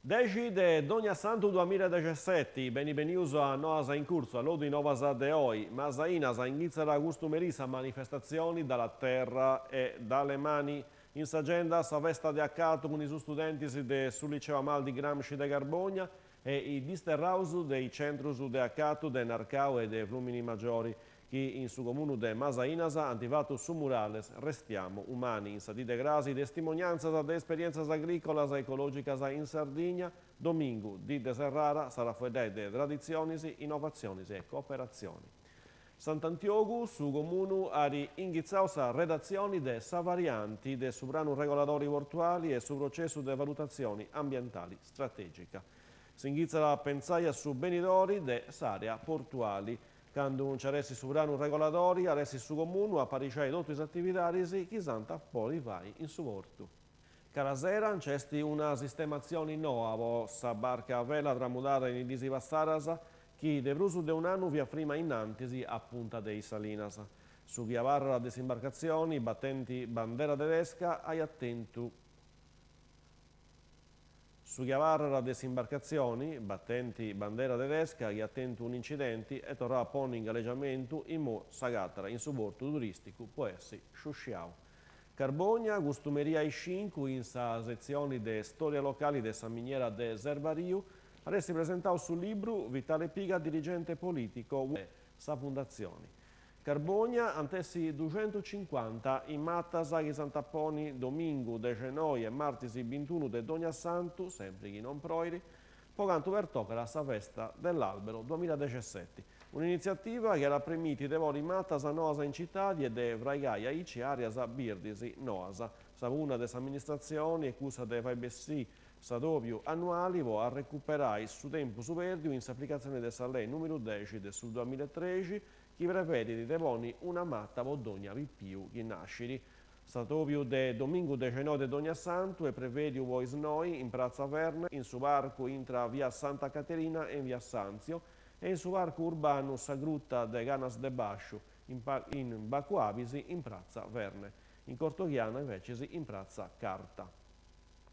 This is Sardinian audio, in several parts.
Dexi de Donniassantu duamiladexeseti, beni benius a Noas in Curtzu, alloddu is novas de oi. Masainas inghitzat custu merì sa manifestatzioni Dalla terra e dalle mani. In s'agenda sa festa de acatu cun is studentis de su Liceo Amaldi Gramsci de Carbogna e is disterraus de is centrus de acatu de Narcau e de Fluminimaggiori chi in su comunu de Masainas ant fatu su murales Restiamo umani. In sa dì de crasi testimoniantzas de esperientzas agricolas e ecologicas in Sardigna, domingu, dì de serrara, s'at a fueddai de traditzionis, innovatzionis e cooperatzioni. Sant'Antiogu, su comunu at inghitzau sa redatzioni de sa varianti de su pranu regoladori portuali e su processu de valutatzioni ambientali strategica. S'inghitzat a pentzai a su benidori de s'area portuali. Candu nci at essi su pranu regoladori, at essi su Comunu a apariciai totu is atividadis chi s'ant a podi fai in su portu. Carasera nc'est una sistematzioni noa po sa barca a vela tramudada in is diis passadas chi de prus de un'annu fiat frima innantis a Punta de is Salinas. Su chi abarrat de s'imbarcatzioni, batenti bandera tedesca, aiat tentu Su chi abarrat de s'imbarcatzioni, batenti bandera tedesca chi at tentu un'incidenti e torrau a ponni in gallegiamentu, imoi s'agatat in su portu turìsticu po essi sciusciau. Carbogna, custu merì a is cincu, in sa setzioni de Storia locali de sa miniera de Serbariu, at essi presentau su libru Vitale Piga dirigente politico de sa Fundatzioni. Carbogna, ant essi duxentucincuanta is matas chi s'ant a ponni domingu dexenoi e martis bintunu de Dogniassantu, sempri chi non proiri, po cantu pertocat a sa Festa dell'Albero duamiladexeseti. Un'initziativa chi at a premiti de ponni matas noas in citadi e de fraigai aici àreas birdis noas. Sa punna de s'amministratzioni est cussa de fai bessì s'adòbiu annuali po arrecuperai su tempus pèrdiu in s'aplicatzioni de sa lei nùmeru dexi de su duamilatrexi chi prevedit de ponni una mata po dogna pipiu chi nascit. S'atobiu de domingu dexenoi de Dogniassantu est prevediu po is noi in Pratza Verne, in su parcu intra via Santa Caterina e in via Sanzio e in su parcu urbanu Sa Gruta de Canas de Basciu, in Bacu Abis in Pratza Verne. In Cortoghiana invecis in Pratza Carta.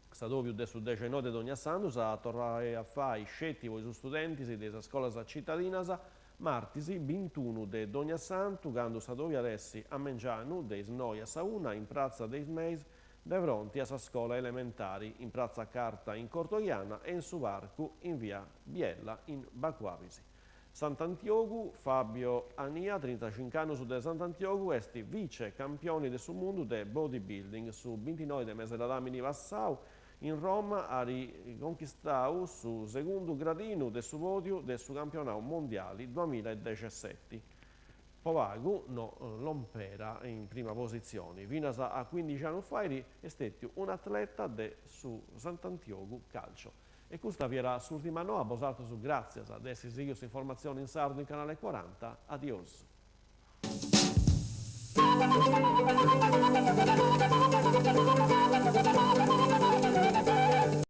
S'atobiu de su dexenoi de Dogniassantu s'at a torrai a fai sceti po is studentis de is scolas citadinas, Martis bintunu de Dogniassantu, candu s'atobiu at essi a mengianu de is noi a sa una in pratza de is Meis de fronti a sa scola elementari, in pratza Carta in Cortoghiana e in su parcu in via Biella in Bacu Abis. Sant'Antiogu, Fabio Ania, trintacinc'annus de Sant'Antiogu, est vice campioni de su mundu de bodybuilding. Su bintinoi de mese ladamini passau In Roma at conchistau su segundu gradinu de su pòdiu de su campionau mondiali duamiladexeseti. Po pagu no lompera in prima positzioni. Finas a cuindixi annus fait est stètiu un'atleta de su Sant'Antiogu Calcio. E custa fiat s'ùrtima noa, bosatrus gràtzias de essi sighiu s'informatzioni in sardu in Canale Cuaranta. Adiosu.